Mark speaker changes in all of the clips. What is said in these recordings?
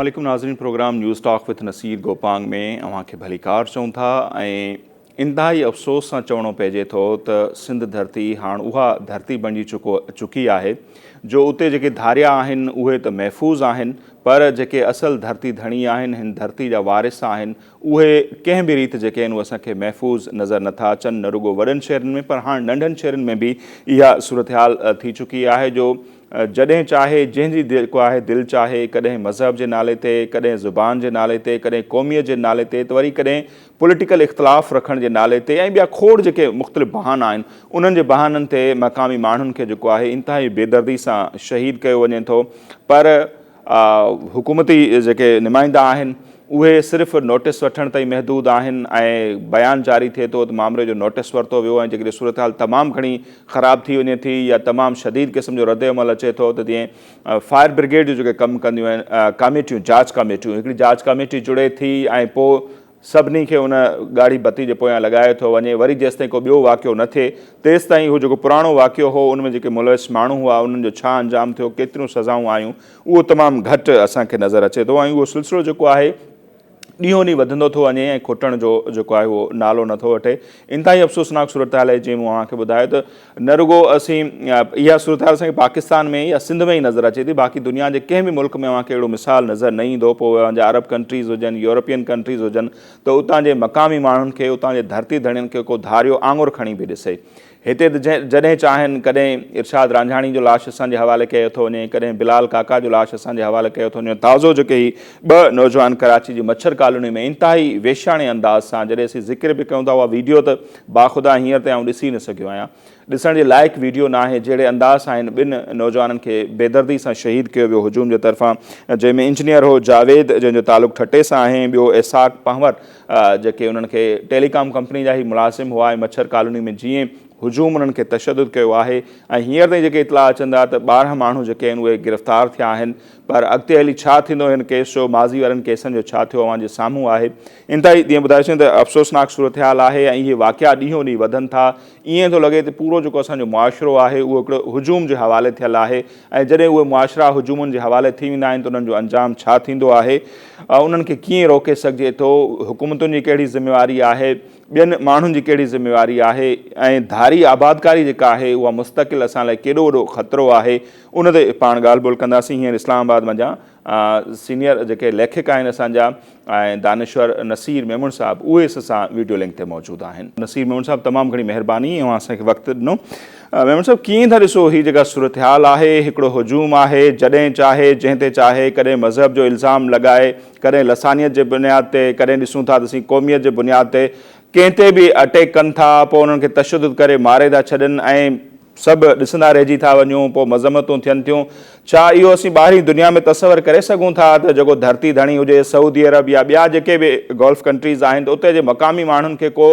Speaker 1: عليڪم ناظرين programme news talk with Naseer Gopang ۾ اوهان کي ڀليڪار چئون ٿا ۽ انتهائي افسوس سان چوڻو پئجي ٿو ته سنڌ ڌرتي هاڻ اها ڌرتي بڻجي چڪو چڪي آهي جو اتي جيڪي ڌاريا آهن اهي ته محفوظ آهن پر جيڪي اصل ڌرتي ڌڻي آهن هن ڌرتي جا وارث آهن اهي ڪنهن به ريت جيڪي آهن اهي اسان کي محفوظ نظر نٿا اچن نه رڳو وڏن شهرن ۾ پر هاڻ ننڍن شهرن ۾ به اها صورتحال ٿي چڪي آهي جو جڏهن چاهي جنهن جي جيڪو آهي دل چاهي ڪڏهن مذهب جي نالي تي ڪڏهن زبان جي نالي تي ڪڏهن قوميت جي نالي تي ته وري ڪڏهن پوليٽيڪل اختلاف رکڻ جي نالي تي ۽ ٻيا کوڙ جيڪي مختلف بهانا آهن انهن جي بهانن تي مقامي ماڻهن کي جيڪو آهي انتهائي بيدردي سان شهيد ڪيو وڃي ٿو پر حڪومتي جيڪي نمائندا آهن اهي صرف نوٽيس وٺڻ تائين محدود آهن ۽ بيان جاري ٿئي ٿو ته مامري جو نوٽيس ورتو ويو ۽ جيڪڏهن صورتحال تمام گهڻي خراب ٿي وڃي ٿي يا تمام شديد قسم جو رد عمل اچي ٿو ته جيئن فائر برگيڊ جون جيڪي ڪم ڪنديون آهن ڪاميٽيون جاچ ڪاميٽيون هڪڙي جاچ ڪاميٽي جڙي ٿي ۽ پوء سڀني کي ان ڳاڙهي بتي جي پويان لڳايو ٿو وڃي، وري جيستائين ڪو ٻيو واقعو نه ٿئي، تيستائين اهو جيڪو پراڻو واقعو هو، ان ۾ جيڪي ملوث ماڻهو هئا، انهن جو ڇا انجام ٿيو، ڪيتريون سزائون آيون، اهو تمام گهٽ اسان کي نظر اچي ٿو ۽ اهو سلسلو جيڪو آهي، ڏينهون ڏينهن وڌندو ٿو وڃي ۽ کٽڻ جو جيڪو آهي اهو نالو نه ٿو وٺي. انتهائي افسوسناڪ صورتحال آهي، جيئن مون اوهان کي ٻڌايو ته نه رڳو اسين اها صورتحال اسان کي پاڪستان ۾ يا سنڌ ۾ ئي نظر اچي ٿي باقي دنيا جي ڪنهن به ملڪ ۾ اوهان کي اهڙو مثال نظر نه ايندو پوء اوهان جا عرب ڪنٽريز هجن يورپين ڪنٽريز هجن ته اتان جي مقامي ماڻهن کي اتان جي ڌرتي ڌڻين کي ڪو ڌاريو آڱر کڻي به ڏسي هتي ته جڏهن چاهين ڪڏهن ارشاد رانجهاڻي جو لاش اسان جي حوالي ڪيو ٿو وڃي ڪڏهن بلال ڪاڪا جو لاش اسان جي حوالي ڪيو ٿو وڃي تازو جيڪي هي ٻه نوجوان ڪراچي جي مڇر ڪالوني ۾ انتهائي ويشاڻي انداز سان جڏهن اسين ذڪر به ڪيون ٿا اها ويڊيو ته باخدا هينئر تائين آئون ڏسي نه سگهيو آهيان. ڏسڻ جي لائق ويڊيو ناهي جهڙي انداز سان هن ٻن نوجوانن کي بيدردي سان شهيد ڪيو ويو هجوم جي طرفان جنهن ۾ انجنيئر هو جاويد جنهن جو تعلق ٺٽي سان آهي ۽ ٻيو اسحاق پنهور جيڪي انهن کي ٽيلي ڪام ڪمپني جا هي ملازم هئا ۽ مڇر ڪالوني ۾ جيئن هجوم انهن کي تشدد ڪيو آهي ۽ هينئر تائين جيڪي اطلاع اچن ٿا ته 12 ماڻهو جيڪي آهن اهي گرفتار ٿيا آهن پر اڳتي هلي ڇا ٿيندو هن ڪيس جو ماضي وارن ڪيسن جو ڇا ٿيو اوهان جي سامهون آهي. انتهائي جيئن ٻڌايوسين ته افسوسناڪ صورتحال آهي ۽ اهي واقعا ڏينهون ڏينهن وڌن ٿا ائين ٿو لڳي ته پورو جيڪو اسان جو معاشرو آهي اهو هڪڙو هجوم جي حوالي ٿيل آهي ۽ جڏهن اهي معاشرا هجومن جي حوالي ٿي ويندا آهن ته انهن جو انجام ڇا ٿيندو آهي انهن کي ڪيئن روڪي سگهجي ٿو حڪومتن جي ڪهڙي ذميواري آهي ٻين ماڻهن جي ڪهڙي ذميواري آهي ۽ ڌاري آبادڪاري جيڪا آهي اها مستقل اسان لاء ڪيڏو وڏو خطرو آهي ان تي پاڻ ڳالهه ٻولهه ڪنداسين هينئر اسلام آباد منجهان سينيئر جيڪي ليکڪ آهن اسان جا ۽ دانشور نصير ميمڻ صاحب اهي اسان سان ويڊيو لنڪ تي موجود آهن. نصير ميمڻ صاحب تمام گهڻي مهرباني اوهان اسان کي وقت ڏنو. ميمڻ صاحب ڪيئن ٿا ڏسو هي جيڪا صورتحال آهي هڪڙو هجوم آهي جڏهن چاهي جنهن تي چاهي ڪڏهن مذهب جو الزام لڳائي ڪڏهن لسانيت جي بنياد تي ڪڏهن ڏسون ٿا ته اسين قوميت جي بنياد تي ڪنهن تي به اٽيڪ ڪن ٿا پوء انهن کي تشدد ڪري ماري ٿا ڇڏن ۽ سڀ ڏسندا رهجي ٿا وڃون، پوء مذمتون ٿين ٿيون. ڇا اهو اسين ٻاهرين دنيا ۾ تصور ڪري سگهون ٿا ته جيڪو ڌرتي ڌڻي هجي، سعودي عرب يا ٻيا جيڪي به گولف ڪنٽريز آهن ته اتي جي مقامي ماڻهن کي ڪو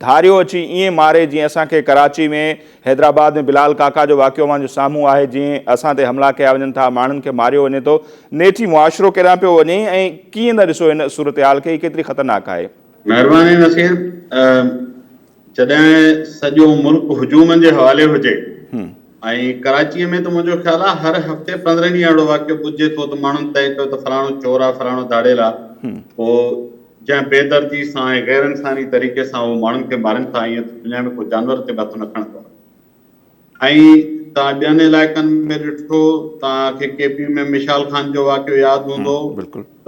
Speaker 1: ڌاريو اچي ائين ماري جيئن اسان کي ڪراچي ۾ حيدرآباد ۾ بلال ڪاڪا جو واقعو اوهان جو سامهون آهي جيئن اسان تي حملا ڪيا وڃن ٿا ماڻهن کي ماريو وڃي ٿو نيٺ هي معاشرو ڪيڏانهن پيو وڃي ۽ ڪيئن ٿا ڏسو هن صورتحال کي هي ڪيتري خطرناڪ آهي.
Speaker 2: مهرباني نصير. جڏهن سڄو ملڪ هجومن جي حوالي هجي ۽ ڪراچيء ۾ ته منهنجو خيال آهي هر هفتي پندرهن ڏينهن اهڙو واقعو ٻڌجي ٿو ته ماڻهن طئي ڪيو ته فلاڻو چور آهي فلاڻو ڌاڙيل آهي پوء جنهن بي دردي سان ۽ غير انساني طريقي سان هو ماڻهن کي مارين ٿا ائين ته دنيا ۾ ڪو جانور تي به هٿ نه کڻندو آهي ۽ توهان ٻين علائقن ۾ ڏٺو توهان کي ڪي پي ۾ مشال خان جو واقعو ياد هوندو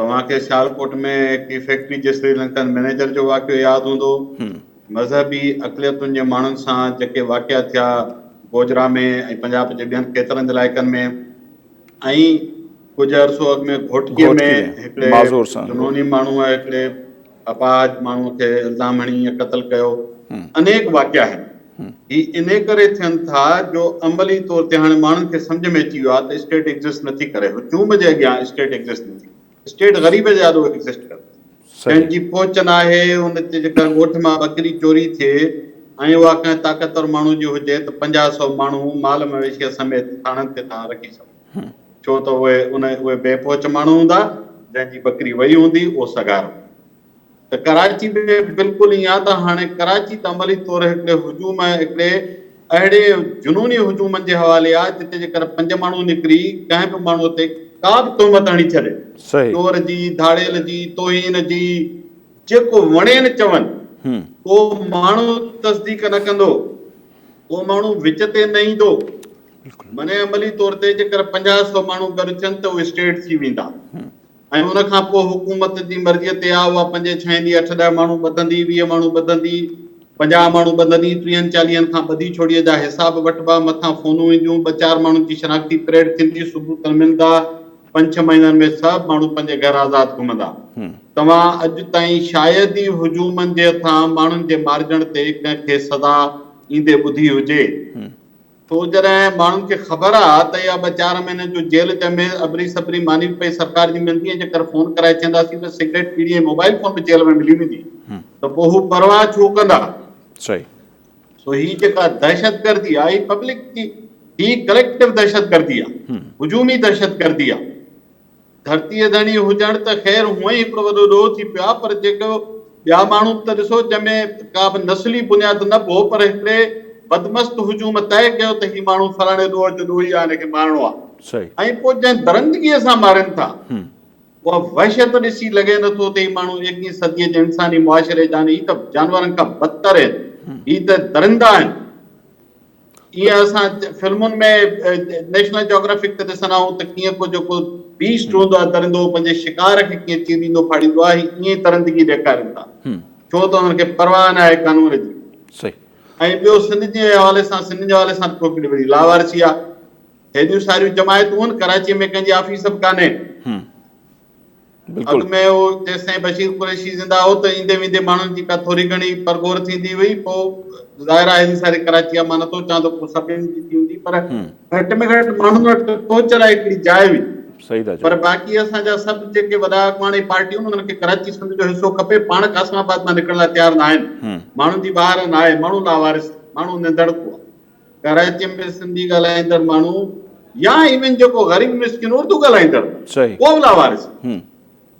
Speaker 2: توهان کي سيالڪوٽ ۾ هڪڙي فيڪٽري جي سريلنڪن مئنيجر جو واقعو ياد هوندو. مذهبي اقليتن جي ماڻهن سان جيڪي واقعا ٿيا گوجرا ۾ ۽ پنجاب جي ٻين ڪيترن علائقن ۾ ۽ ڪجهه عرصو اڳ ۾ گهوٽڪي ۾ هڪڙي جنوني ماڻهوء هڪڙي اپاهج ماڻهوء کي الزام هڻي ائين قتل ڪيو. انيڪ واقعا آهن. هي انهي ڪري ٿين ٿا جو عملي طور تي هاڻي ماڻهن کي سمجهه ۾ اچي ويو آهي ته اسٽيٽ ايگزسٽ نٿي ڪري. هجوم جي اڳيان اسٽيٽ ايگزسٽ نٿي ڪري. اسٽيٽ غريب جي آڏو ايگزسٽ ڪري ٿي. ڪنهن جي پهچ ناهي، ان تي جيڪر ڳوٺ مان ٻڪري چوري ٿئي ۽ اها ڪنهن طاقتور ماڻهو جي هجي ته 50 سئو ماڻهو مال مويشيء سميت ٿاڻن تي ٿا رکي سگهن. ڇو ته اهي ان اهي بي پهچ ماڻهو هوندا، جنهن جي ٻڪري وئي هوندي اهو سگهارو. ته ڪراچي ۾ بلڪل ائين آهي ته هاڻي ڪراچي ته عملي طور هڪڙي هجوم ۽ هڪڙي اهڙي جنوني هجومن جي حوالي آهي جتي جيڪر پنج ماڻهو نڪري ڪنهن به ماڻهو تي ڪا به تهمت هڻي ڇڏين. چور جي، ڌاڙيل جي، توهين جي، جيڪو وڻين چون، ڪو ماڻهو تصديق نه ڪندو، ڪو ماڻهو وچ تي نه ايندو. معني عملي طور تي جيڪر 50 سو ماڻهو گڏ ٿين ته اهي اسٽيٽ ٿي ويندا ۽ ان کان پوء حڪومت جي مرضيء تي آ اها پنجين ڇهين ڏينهن اٺ ڏهه ماڻهو ٻڌندي، 20 ماڻهو ٻڌندي، 50 ماڻهو ٻڌندي، ٽيهن چاليهن کان ٻڌي ڇوڙيء جا حساب وٺبا، مٿان فونون اينديون، ٻه چار ماڻهن جي شناختي پريڊ ٿيندي، ثبوت ملندا، پنج ڇهه مهينن ۾ سڀ ماڻهو پنهنجي گهر آزاد گهمندا. توهان اڄ تائين شايد ئي هجومن جي هٿان ماڻهن جي مارجڻ تي ڪنهن کي سزا ايندي ٻڌي هجي. سو جڏهن ماڻهن کي خبر آ ته اها ٻه چار مهينن جو جيل جنهن ۾ ابري سبري ماني به پئي سرڪار جي ملندي ۽ جيڪر فون ڪرائي چونداسين ته سگريٽ ٻيڙي ۽ موبائل فون به جيل ۾ ملي ويندي ته پوء هو پرواهه ڇو ڪندا؟
Speaker 1: صحيح.
Speaker 2: سو هي جيڪا دهشتگردي آ هي پبلڪ جي هي ڪليڪٽو دهشتگردي آ، هجومي دهشتگردي آ. ڌرتيء ڌڻي هجڻ ته خير هونئن ئي هڪڙو وڏو ڏوهه ٿي پيو آ پر جيڪو ٻيا ماڻهو به ته ڏسو جنهن ۾ ڪا به نسلي بنياد نه به هو پر هڪڙي بدمست هجوم طئي ڪيو ته هي ماڻهو فلاڻي ڏوهه جو ڏوهي آ هن کي مارڻو آ ۽ پوء جنهن درندگيء سان مارين ٿا اها وحشت ڏسي لڳي نه ٿو ته هي ماڻهو ايڪويهين صديء جي انساني معاشري جا آهن، هي ته جانورن کان بدتر آهن، هي ته درندا آهن. ائين اسان فلمن ۾ نيشنل جاگرافڪ تي ڏسندا آهيون ته ڪيئن ڪو جيڪو بيسٽ هوندو آهي درندو اهو پنهنجي شڪار کي ڪيئن چيريندو ڦاڙيندو آهي، هي ائين ئي درندگي ڏيکارين ٿا، ڇو ته انهن کي پرواهه ناهي قانون جي. ۽ ٻيو سنڌ جي حوالي سان سنڌين جي حوالي سان ته ڪو وڏي لاوارثي آهي. هيڏيون ساريون جماعتون آهن، ڪراچيء ۾ ڪنهن جي آفيس به ڪانهي. اڳ ۾ اهو جيستائين بشير قريشي زنده هو ته ايندي ويندي ماڻهن جي ڪا ٿوري گهڻي پرگهور ٿيندي هئي، پوء ظاهر آهي هيڏي ساري ڪراچي آهي، مان نٿو چوان ته پوء سڀني جي ٿي هوندي پر گهٽ ۾ گهٽ ماڻهن وٽ پهچ لاء هڪڙي جاء هئي. پر باقي اسان جا سڀ جيڪي وڏا اڳواڻ ۽ پارٽيون آهن انهن کي ڪراچي سنڌ جو حصو کپي، پاڻ قاسم آباد مان نڪرڻ لاء تيار ناهن. ماڻهن جي ٻاهر ناهي، ماڻهو لاوارث، ماڻهو نڌڻڪو آهي. ڪراچي ۾ سنڌي ڳالهائيندڙ ماڻهو يا ايون جيڪو غريب مسڪين اردو ڳالهائيندڙ اهو به لاوارث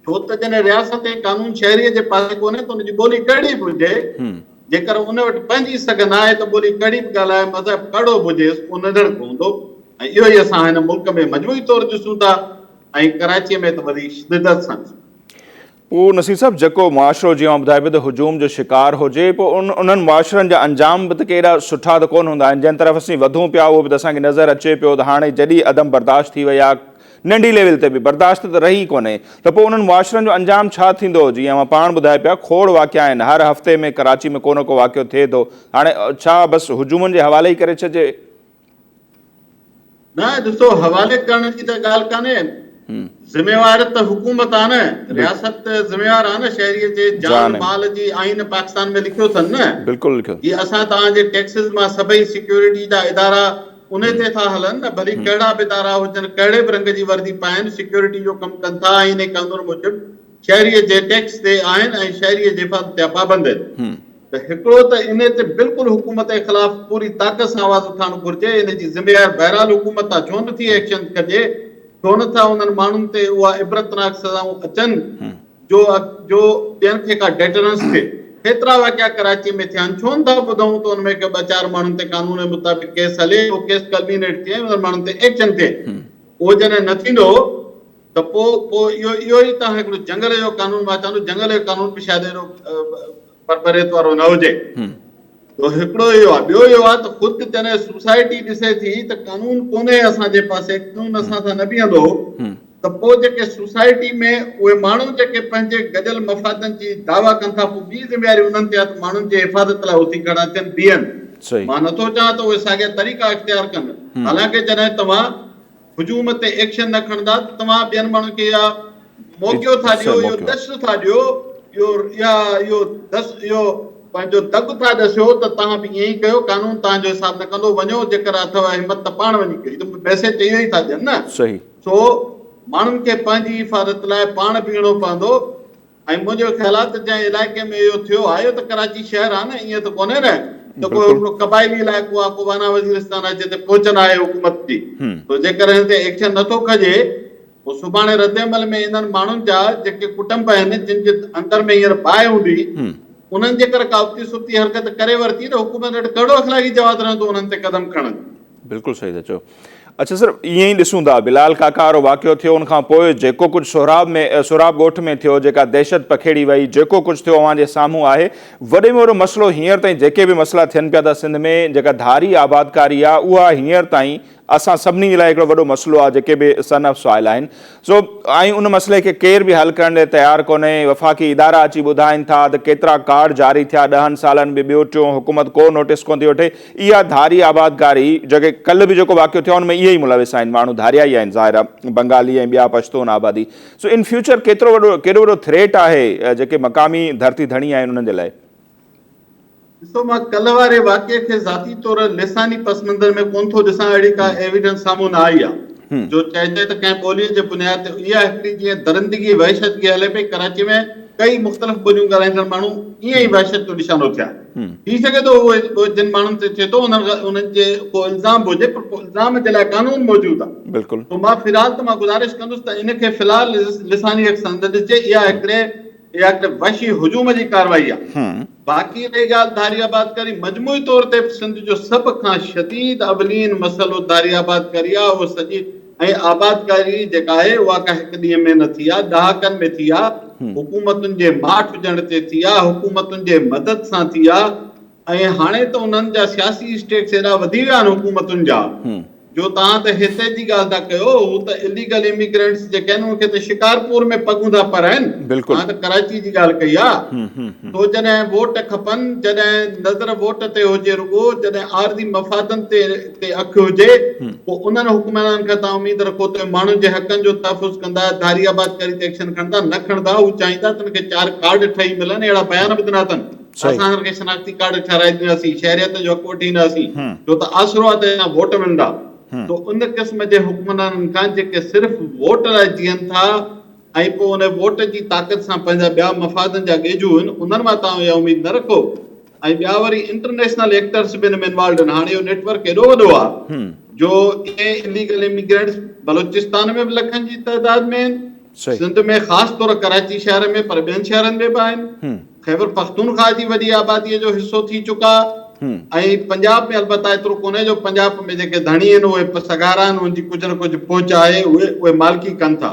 Speaker 2: ڇو ته جڏهن رياست ۽ قانون شهري جي پاسي ڪونهي ته ان جي ٻولي ڪهڙي به هجي جيڪر ان وٽ پنهنجي سگهه نه آهي ته ٻولي ڪهڙي به ڳالهائي مذهب ڪهڙو به هجيس اهو نڌڻڪو هوندو ۽ اهو ئي اسان هن ملڪ ۾ مجموعي طور ڏسون ٿا ۽ ڪراچي ۾ ته وڌيڪ شدت سان ڏسون ٿا.
Speaker 1: پوء نصير صاحب جيڪو معاشرو جيئن اوهان ٻڌايو پيو ته هجوم جو شڪار هجي پوء ان انهن معاشرن جا انجام به ته ڪي ايڏا سٺا ته ڪونه هوندا آهن جنهن طرف اسين وڌون پيا اهو به ته اسان کي نظر اچي پيو ته هاڻي جڏي عدم برداشت ٿي وئي آهي ننڍي ليول تي به برداشت ته رهي ڪونهي ته پوء انهن معاشرن جو انجام ڇا ٿيندو جيئن اوهان پاڻ ٻڌايو پيا کوڙ واقعا آهن هر هفتي ۾ ڪراچي ۾ ڪو نه ڪو واقعو ٿئي ٿو هاڻي ڇا بس هجومن جي حوالي ئي ڪري ڇڏجي؟
Speaker 2: نه ڏسو حوالي ڪرڻ جي ته ڳالهه ڪانهي ذميوار ته حڪومت آ نه رياست ته ذميوار آ نه شهري جي جان مال جي آئين پاڪستان ۾ لکيو اٿن نه
Speaker 1: بلڪل لکيو
Speaker 2: جي اسان توهان جي ٽيڪسز مان سڀئي سيڪيورٽي جا ادارا انهي تي ٿا هلن نه ڀلي ڪهڙا به ادارا هجن ڪهڙي به رنگ جي وردي پائن سيڪيورٽي جو ڪم ڪن ٿا آئين ۽ قانون موجب شهري جي ٽيڪس تي آهن ۽ شهري جي حفاظت جا پابند آهن ته هڪڙو ته انهي تي بلڪل حڪومت جي خلاف پوري طاقت سان آواز اٿارڻ گهرجي، ان جي ذميوار بهرحال حڪومت آ، ڇو نه ٿي ايڪشن کڄي، ڇو نه ٿا انهن ماڻهن تي اها عبرتناڪ سزائون اچن جو جو ٻين کي ڪا ڊيٽرنس ٿئي. هيترا واقعا ڪراچي ۾ ٿيا آهن، ڇو نه ٿا ٻڌون ته ان ۾ ڪي ٻه چار ماڻهن تي قانون مطابق ڪيس هلي، اهو ڪيس ڪلمينيٽ ٿئي ۽ انهن ماڻهن تي ايڪشن ٿئي. اهو جڏهن نه ٿيندو ته پوء پوء اهو اهو ئي توهان هڪڙو جنگل جو قانون مان چوان ٿو جنگل جو قانون به شايد اهڙو بربريت وارو نه هجي. تو هڪڙو اهو آهي ٻيو اهو آهي ته خود جڏهن سوسائٽي ڏسي ٿي ته قانون ڪونهي اسان جي پاسي قانون اسان سان نه بيهندو ته پوء جيڪي سوسائٽي ۾ اهي ماڻهو جيڪي پنهنجي گڏيل مفادن جي دعويٰ ڪن ٿا پوء ٻي ذميواري انهن تي آهي ته ماڻهن جي حفاظت لاء اٿي کڙا ٿين بيهن مان نٿو چاهان ته اهي ساڳيا طريقا اختيار ڪن حالانڪه جڏهن توهان هجوم تي ايڪشن نه کڻندا ته توهان ٻين ماڻهن کي اها موقعو ٿا ڏيو، اهو ڏس ٿا ڏيو، اهو اها اهو دس اهو پنهنجو دڳ ٿا ڏسيو ته توهان به ائين ئي ڪيو، قانون توهان جو حساب نه ڪندو، وڃو جيڪر اٿو همت ته پاڻ وڃي ڪيو، هي ته ميسيج ته اهو ئي ٿا ڏين نه.
Speaker 1: صحيح.
Speaker 2: سو ماڻهن کي پنهنجي حفاظت لاء پاڻ بيهڻو پوندو. ۽ منهنجو خيال آهي ته جنهن علائقي ۾ اهو ٿيو آهي اهو ته ڪراچي شهر آهي نه ائين ته ڪونهي نه ته ڪو هڪڙو قبائلي علائقو آهي ڪو وانا وزيرستان آهي جتي پهچ ناهي حڪومت جي سو جيڪڏهن هن تي ايڪشن نٿو کڄي پوء سڀاڻي ردعمل ۾ انهن ماڻهن جا جيڪي ڪٽنب آهن جن جي اندر ۾ هينئر باهه هوندي انهن جيڪر ڪا ابتي سبتي حرڪت ڪري ورتي ته حڪومت وٽ ڪهڙو اخلاقي جواز رهندو انهن تي قدم کڻڻ جو.
Speaker 1: بلڪل صحيح ٿا چئو. اڇا سر ائين ئي ڏسون ٿا بلال ڪاڪا وارو واقعو ٿيو ان کان پوء جيڪو ڪجهه سهراب ۾ سهراب ڳوٺ ۾ ٿيو جيڪا دهشت پکيڙي وئي جيڪو ڪجهه ٿيو اوهان جي سامهون آهي وڏي ۾ وڏو مسئلو هينئر تائين جيڪي به مسئلا ٿين پيا ٿا سنڌ ۾ جيڪا ڌاري آبادڪاري آهي اها هينئر تائين اسان سڀني جي لاء هڪڙو وڏو مسئلو آهي جيڪي به سن آف سوائل آهن سو ۽ ان مسئلي کي ڪير به حل ڪرڻ لاء تيار ڪونهي وفاقي ادارا اچي ٻڌائين ٿا ته ڪيترا ڪارڊ جاري ٿيا ڏهن سالن ۾ ٻيو ٽيون حڪومت ڪو نوٽيس ڪونه ٿي وٺي اها ڌاري آبادڪاري جيڪي ڪلهه به جيڪو واقعو ٿيو ان ۾ اهي ئي ملوث آهن ماڻهو ڌاريا ئي آهن ظاهر آهي بنگالي ۽ ٻيا پشتون آبادي سو ان فيوچر ڪيترو وڏو ڪيڏو وڏو ٿريٽ آهي جيڪي مقامي ڌرتي ڌڻي آهن انهن جي لاء.
Speaker 2: ڏسو مان ڪلهه واري واقعي کي ذاتي طور لساني پس منظر ۾ ڪونه ٿو ڏسان اهڙي ڪا ايويڊنس سامهون نه آئي آهي جو چئجي ته ڪنهن ٻولي جي بنياد تي اها هڪڙي جيئن درندگي وحشتگي هلي پئي ڪراچي ۾ ڪئي مختلف ٻوليون ڳالهائيندڙ ماڻهو ائين ئي وحشت جو نشانو ٿيا ٿي سگهي ٿو اهو جن ماڻهن تي ٿئي ٿو انهن جي ڪو الزام به هجي پر پوء الزام جي لاء قانون موجود آهي
Speaker 1: بلڪل
Speaker 2: سو مان في الحال ته مان گذارش ڪندس ته ان کي في الحال لساني حق سان نه ڏسجي اها هڪڙي اها هڪ وحشي هجوم جي ڪارروائي آهي. باقي رهي ڳالهه ڌاري آبادڪاري، مجموعي طور تي سنڌ جو سڀ کان شديد اولين مسئلو ڌاري آبادڪاري آهي، اهو سڄي ۽ آبادڪاري جيڪا آهي اها ڪا هڪ ڏينهن ۾ نه ٿي آهي، ڏهاڪن ۾ ٿي آهي، حڪومتن جي ماٺ هجڻ تي ٿي آهي، حڪومتن جي مدد سان ٿي آهي ۽ هاڻي ته انهن جا سياسي اسٽيڪس ايڏا وڌي ويا آهن حڪومتن جا جو توهان ته هتي جي ڳالهه ٿا ڪيو، هو ته اليگل اميگرينٽس جيڪي آهن انهن کي ته شڪارپور ۾ پڳون ٿا پارائن، توهان ته ڪراچي جي ڳالهه ڪئي آ. سو جڏهن ووٽ کپن، جڏهن نظر ووٽ تي هجي رڳو، جڏهن عارضي مفادن تي تي اک هجي، پوء انهن حڪمرانن کان توهان اميد رکو ته اهي ماڻهن جي حقن جو تحفظ ڪندا، ڌاري آبادڪاري تي ايڪشن کڻندا، نه کڻندا، هو چاهيندا ته انهن کي چار ڪارڊ ٺهي ملن، اهڙا بيان به ڏنا اٿن. اسان هنن کي شناختي ڪارڊ ٺهرائي ڏينداسين، شهريت جو حق وٺي اينداسين، ڇو ته آسرو آهي ته هتان ووٽ ملندا. سو ان قسم جي حڪمرانن کان جيڪي صرف ووٽ لاء جيئن ٿا ۽ پوء ان ووٽ جي طاقت سان پنهنجا ٻيا مفادن جا ڳيجهو آهن، انهن مان توهان اها اميد نه رکو. ۽ ٻيا وري انٽرنيشنل ايڪٽرس به ان ۾ انوالوڊ آهن. هاڻي اهو نيٽ ورڪ ايڏو وڏو آهي جو اهي اليگل اميگرينٽس بلوچستان ۾ به لکن جي تعداد ۾ آهن، سنڌ ۾ خاص طور ڪراچي شهر ۾ پر ٻين شهرن ۾ به آهن. خيبر پختونخواهه جي وڏي آباديء جو حصو ٿي چڪا ۽ پنجاب ۾ البته ايترو ڪونهي جو پنجاب ۾ جيڪي ڌڻي آهن اهي سگهارا آهن انهن جي ڪجهه نه ڪجهه پهچ آهي اهي اهي مالڪي ڪن ٿا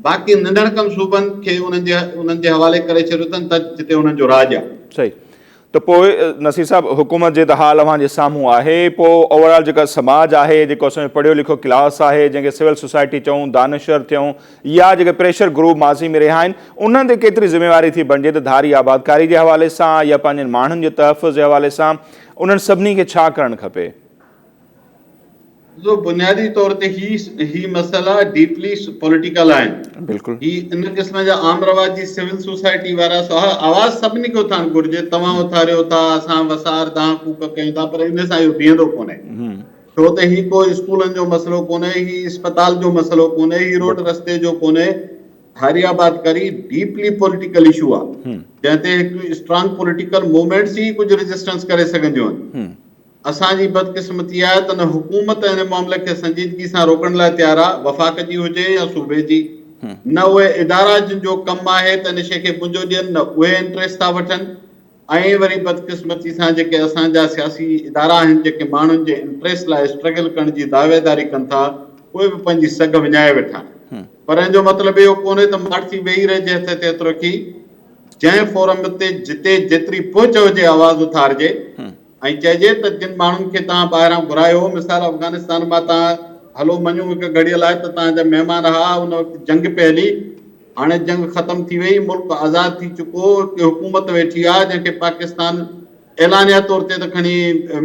Speaker 2: باقي ننڍڙڪن صوبن کي انهن جي انهن جي حوالي ڪري ڇڏيو اٿن ته جتي انهن جو راڄ آهي.
Speaker 1: صحيح ته پوء نصير صاحب حڪومت جي ته حال اوهان جي سامهون آهي پوء اوور آل جيڪا سماج آهي جيڪو اسان جو پڙهيو لکيو ڪلاس آهي جنهن کي سول سوسائٽي چئون دانشور ٿيون يا جيڪي پريشر گروپ ماضي ۾ رهيا آهن انهن تي ڪيتري ذميواري ٿي بڻجي ته ڌاري آبادڪاري جي حوالي سان يا پنهنجن ماڻهن جي تحفظ جي حوالي سان انهن سڀني کي ڇا ڪرڻ کپي؟
Speaker 2: ڏسو بنيادي طور تي هي هي مسئلا ڊيپلي پوليٽيڪل آهن.
Speaker 1: بلڪل.
Speaker 2: هي ان قسم جا عام رواجي سول سوسائٽي وارا سو ها آواز سڀني کي اٿارڻ گهرجي توهان اٿاريو ٿا اسان وسار دانهن ڪوڪ ڪيون ٿا پر ان سان اهو بيهندو ڪونهي ڇو ته هي ڪو اسڪولن جو مسئلو ڪونهي هي اسپتال جو مسئلو ڪونهي هي روڊ رستي جو ڪونهي ڌاري آبادڪاري ڊيپلي پوليٽيڪل اشو آهي جنهن تي هڪ اسٽرانگ پوليٽيڪل موومينٽس ئي ڪجهه ريزسٽنس ڪري سگهنديون آهن. اسان جي بدقسمتي آهي ته نه حڪومت ان معاملي کي سنجيدگي سان روڪڻ لاء تيار آهي، وفاق جي هجي يا صوبي جي، نه اهي ادارا جن جو ڪم آهي ته ان شيء کي ٻنجو ڏين نه اهي انٽريسٽ ٿا وٺن ۽ وري بدقسمتي سان جيڪي اسان جا سياسي ادارا آهن جيڪي ماڻهن جي انٽريسٽ لاء اسٽرگل ڪرڻ جي دعويداري ڪن ٿا اهي به پنهنجي سگهه وڃائي ويٺا آهن پر ان جو مطلب اهو ڪونهي ته ماٺ ٿي ويهي رهجي هٿ تي هٿ رکي جنهن فورم تي جتي جيتري پهچ هجي آواز اٿارجي. ۽ چئجي ته جن ماڻهن کي توهان ٻاهران گهرايو هو، مثال افغانستان مان توهان هلو مڃون هڪ گهڙيء لاء ته توهان جا مهمان ها، ان وقت جنگ پئي هلي، هاڻي جنگ ختم ٿي وئي، ملڪ آزاد ٿي چڪو، هڪ حڪومت ويٺي آ، جنهن کي پاڪستان اعلانيه طور تي ته کڻي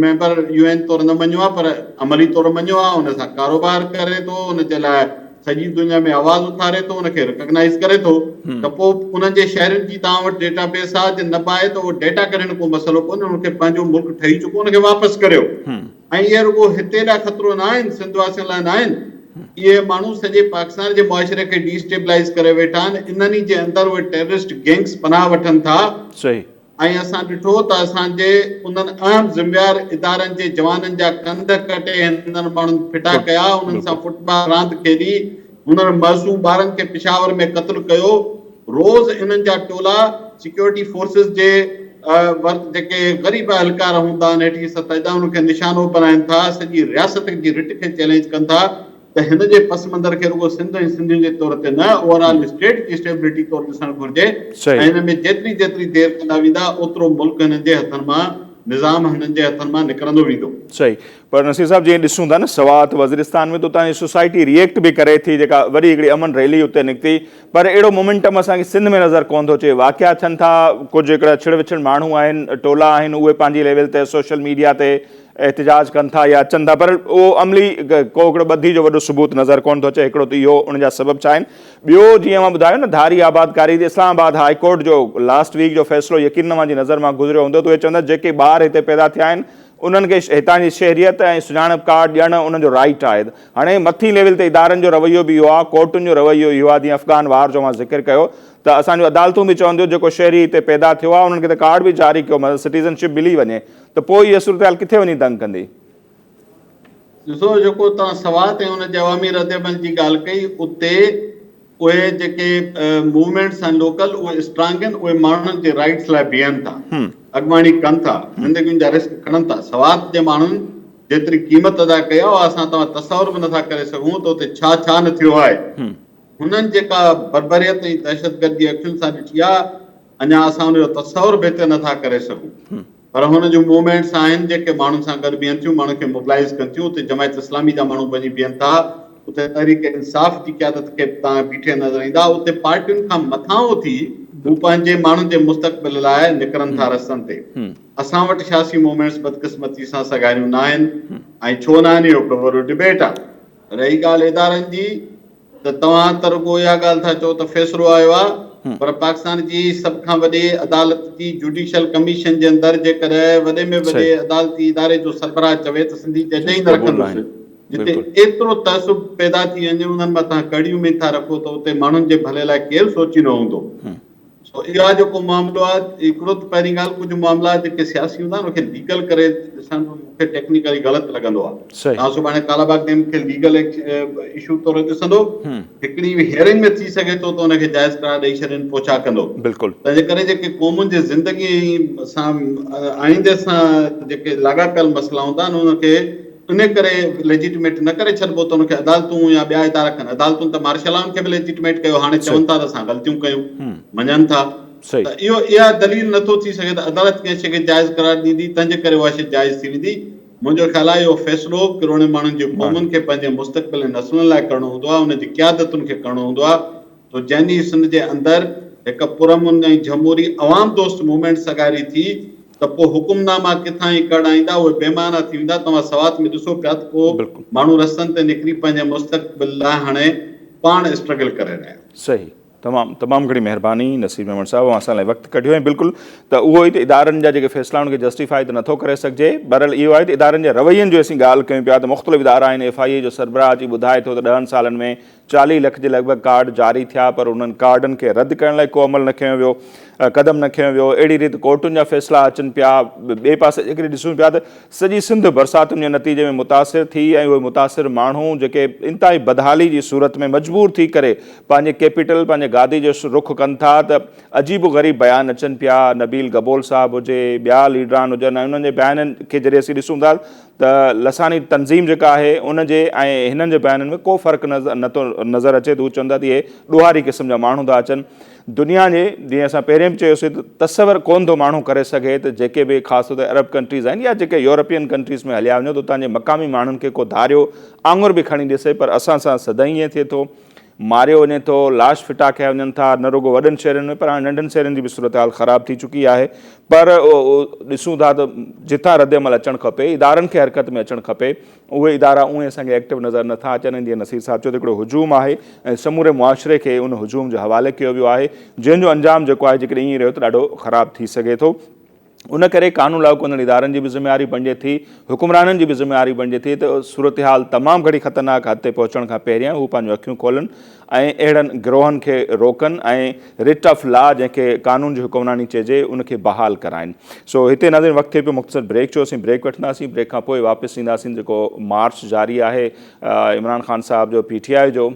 Speaker 2: ميمبر يو اين طور نه مڃيو آ پر عملي طور مڃيو آ، ان سان ڪاروبار ڪري ٿو، ان جي لاء سڄي دنيا ۾ آواز اٿاري ٿو، ان کي رڪگنائيز ڪري ٿو ته پوء انهن جي شهرين جي توهان وٽ ڊيٽا بيس آ، جي نه به آهي ته اهو ڊيٽا ڪڍڻ ڪو مسئلو ڪونهي، انهن کي پنهنجو ملڪ ٺهي چڪو ان کي واپس ڪريو ۽ اهي رڳو هتي لاء خطرو نه آهن، سنڌ واسين لاء نه آهن، اهي ماڻهو سڄي پاڪستان جي معاشري کي ڊي اسٽيبلائيز ڪري ويٺا آهن، انهن ئي جي اندر اهي ٽيررسٽ گينگس پناهه وٺن ٿا. ۽ اسان ڏٺو ته اسان جي انهن اهم ذميوار ادارن جي جوانن جا ڪنڌ ڪٽي هنن ماڻهن ڦٽا ڪيا، انهن سان فٽبال راند کيڏي، هنن معصوم ٻارن کي پشاور ۾ قتل ڪيو، روز انهن جا ٽولا سيڪيورٽي فورسز جي جيڪي غريب اهلڪار هوندا آهن هيٺين سطح جا انهن کي نشانو بنائن ٿا، سڄي رياست جي رٽ کي چئلينج ڪن ٿا ته هن جي پس منظر کي رڳو سنڌ ۽ سنڌين جي طور تي نه اوور آل اسٽيٽ جي اسٽيبلٽي طور ڏسڻ گهرجي ۽ هن ۾ جيتري جيتري دير ڪندا ويندا اوترو ملڪ هنن جي هٿن مان نظام هنن جي هٿن مان نڪرندو ويندو.
Speaker 1: صحيح پر نصير صاحب جيئن ڏسون ٿا نه سوات وزيرستان ۾ ته اتان جي سوسائٽي ري ايڪٽ به ڪري ٿي جيڪا وڏي هڪڙي امن ريلي اتي نڪتي پر اهڙو مومينٽم اسان کي سنڌ ۾ نظر ڪونه ٿو اچي واقعا ٿين ٿا ڪجهه هڪڙا ڇڙ وڇڙ ماڻهو آهن ٽولا آهن اهي پنهنجي ليول تي سوشل ميڊيا تي احتجاج ڪن ٿا يا اچن ٿا پر اهو عملي ڪو هڪڙو ٻڌي جو وڏو ثبوت نظر ڪونه ٿو اچي هڪڙو ته اهو ان جا سبب ڇا آهن ٻيو جيئن اوهان ٻڌايو نه ڌاري آبادڪاري تي اسلام آباد هاء ڪورٽ جو لاسٽ ويڪ جو فيصلو يقينن اوهان جي نظر مان گذريو هوندو ته اهي چوندا جيڪي ٻار هتي پيدا ٿيا آهن انهن کي هتان جي شهريت ۽ سڃاڻپ ڪارڊ ڏيڻ انهن جو رائيٽ آهي. هاڻي مٿين ليول تي ادارن جو رويو به اهو آهي، ڪورٽن جو رويو اهو آهي، جيئن افغان وار جو اوهان ذڪر ڪيو ته اسان جون عدالتون به چون ٿيون جيڪو شهري هتي پيدا ٿيو آهي انهن کي ته ڪارڊ به جاري ڪيو مطلب سٽيزن شپ ملي وڃي ته پوء اها صورتحال ڪٿي وڃي دنگ ڪندي.
Speaker 2: ڏسو جيڪو توهان سوات ۽ ان جي عوامي ردعمل جي ڳالهه ڪئي اتي اهي جيڪي موومينٽس آهن لوڪل اهي اسٽرانگ آهن اهي ماڻهن جي رائيٽس لاء بيهن ٿا اڳواڻي ڪن ٿا زندگين جا رسڪ کڻن ٿا سوات جي ماڻهن جيتري قيمت ادا ڪئي آهي اها اسان توهان تصور به نٿا ڪري سگهون ته اتي ڇا ڇا نه ٿيو آهي هنن جيڪا بربريت ۽ دهشتگردي اکين سان ڏٺي آهي اڃا اسان ان جو تصور به هتي نٿا ڪري سگهون پر هن جون موومينٽس آهن جيڪي ماڻهن سان گڏ بيهن ٿيون، ماڻهن کي موبلائيز ڪن ٿيون، اتي جماعت اسلامي جا ماڻهو به وڃي بيهن ٿا، اتي تحريڪ انصاف جي قيادت کي به توهان بيٺي نظر ايندا، اتي پارٽين کان مٿانهون ٿي هو پنهنجي ماڻهن جي مستقبل لاء نڪرن ٿا رستن تي. اسان وٽ سياسي موومينٽس بدقسمتي سان سگهاريون ناهن ۽ ڇو ناهن اهو هڪڙو وڏو ڊبيٽ آهي. رهي ڳالهه ادارن جي ته توهان ته رڳو اها ڳالهه ٿا چئو ته فيصلو آيو آهي پر پاڪستان جي سڀ کان وڏي عدالت جي جوڊيشل ڪميشن جي اندر جيڪڏهن وڏي ۾ وڏي عدالتي اداري جو سربراهه چوي ته سنڌي جج ئي نه رکندس جتي ايترو تعصب پيدا ٿي وڃي انهن مٿان ڪهڙي اميد ٿا رکو ته اتي ماڻهن جي ڀلي لاء ڪير سوچيندو هوندو. سو اها جيڪو معاملو آهي هڪڙو ته پهرين ڳالهه ڪجهه معاملا جيڪي سياسي هوندا آهن ان کي ليگل ڪري ڏسڻ به مون کي ٽيڪنيڪلي غلط لڳندو آهي. توهان سڀاڻي ڪالا باغ ڊيم کي ليگل اشو طور ڏسندو هڪڙي هيئرنگ ۾ ٿي سگهي ٿو ته ان کي جائز قرار ڏئي ڇڏين پوء ڇا ڪندو. تنهن جي ڪري جيڪي قومن جي زندگي سان آئيندي سان جيڪي لاڳاپيل مسئلا هوندا آهن ان کي ان ڪري ليجيٽميٽ نه ڪري ڇڏبو ته ان کي عدالتون يا ٻيا ادارا ڪن. عدالتن ته مارشل لائن کي به ليجيٽميٽ ڪيو، هاڻي چون ٿا ته اسان غلطيون ڪيون، مڃن ٿا ته اهو اها دليل نه ٿو ٿي سگهي ته عدالت ڪنهن شيء کي جائز قرار ڏيندي تنهن جي ڪري اها شيء جائز ٿي ويندي. منهنجو خيال آهي اهو فيصلو ڪروڙين ماڻهن جي قومن کي پنهنجي مستقبل ۽ نسلن لاء ڪرڻو هوندو آهي، ان جي قيادتن کي ڪرڻو هوندو آهي. تو جنهن ڏينهن سنڌ جي اندر هڪ پرامن ۽ جهموري عوام دوست موومينٽ سگهاري ٿي ته پوء حڪم ناما ڪٿان ۽ ڪڙ آئيندا اهي بي معنيٰ ٿي ويندا توهان سوات ۾ ڏسو پيا ته پوء ماڻهو رستن تي نڪري پنهنجي مستقبل لاء هاڻي پاڻ اسٽرگل ڪري رهيا.
Speaker 1: صحيح تمام تمام گهڻي مهرباني نصير ميمڻ صاحب اوهان اسان لاء وقت ڪڍيو ۽ بلڪل ته اهو ئي ته ادارن جا جيڪي فيصلا ان کي جسٽيفائي ته نٿو ڪري سگهجي بهرحال اهو آهي ته ادارن جي روين جو اسين ڳالهه ڪيون پيا ته مختلف ادارا آهن ايف I اي جو سربراهه اچي ٻڌائي ٿو ته ڏهن سالن ۾ 40 لک جي لڳ ڀڳ ڪارڊ جاري ٿيا پر انهن ڪارڊن کي رد ڪرڻ لاء ڪو عمل نه کنيو ويو، قدم نه کنيو ويو، اهڙي ريت ڪورٽن جا فيصلا اچن پيا، ٻئي پاسي جيڪڏهن ڏسون پيا ته سڄي سنڌ برساتن جي نتيجي ۾ متاثر ٿي ۽ اهي متاثر ماڻهو جيڪي انتهائي بدحالي جي صورت ۾ مجبور ٿي ڪري پنهنجي ڪيپيٽل پنهنجي گادي جو رخ ڪن ٿا ته عجيب و غريب بيان اچن پيا، نبيل گبول صاحب هجي ٻيا ليڊران هجن ۽ انهن جي بيانن کي جڏهن اسين ڏسون ٿا ته لساني تنظيم جيڪا آهي ان جي ۽ هنن جي بيانن ۾ ڪو فرق نه ٿو نظر اچي ته هو چون ٿا ته اهي ڏوهاري قسم جا ماڻهو ٿا اچن دنيا جي جيئن اسان پهرين به چيوسين ته تصور ڪونه ٿو ماڻهو ڪري سگهي ته جيڪي به خاص طور تي عرب ڪنٽريز آهن يا جيڪي يورپين ڪنٽريز ۾ هليا وڃو ته اتان جي مقامي ماڻهن کي ڪو ڌاريو آڱر به کڻي ڏسي پر اسان سان سدائين ائين ٿئي ٿو ماريو وڃي ٿو، لاش ڦٽا ڪيا وڃن ٿا، نه رڳو وڏن شهرن ۾ پر هاڻي ننڍن شهرن جي به صورتحال خراب ٿي چڪي آهي پر ڏسون ٿا ته جتان رد عمل اچڻ کپي، ادارن کي حرڪت ۾ اچڻ کپي، اهي ادارا اونهي اسان کي ايڪٽو نظر نه ٿا اچن ۽ جيئن نصير صاحب چيو ته هڪڙو هجوم آهي ۽ سموري معاشري کي ان هجوم جي حوالي ڪيو ويو آهي جنهن جو انجام جيڪو آهي جيڪڏهن ائين رهيو ته ڏاڍو خراب ٿي سگهي ٿو. ان ڪري قانون لاڳو ڪندڙ ادارن جي به ذميواري بڻجي ٿي، حڪمرانن جي به ذميواري بڻجي ٿي ته صورتحال تمام گهڻي خطرناڪ حد تي پهچڻ کان پهريان هو پنهنجون اکيون کولن ۽ اهڙن گروهن کي روڪن ۽ رٽ آف لا جنهن کي قانون جي حڪمراني چئجي ان کي بحال ڪرائن. سو هتي ناظرين وقت ٿئي پيو مختصر بريڪ جو اسين بريڪ وٺنداسين بريڪ کان پوء واپس اينداسين جيڪو مارچ جاري آهي عمران خان صاحب جو پي ٽي آء جو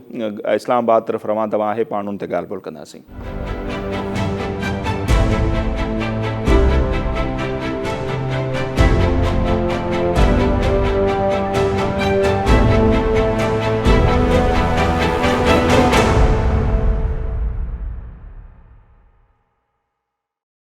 Speaker 1: اسلام آباد طرف روان دوان آهي پاڻ ان تي ڳالهه ٻولهه ڪنداسين.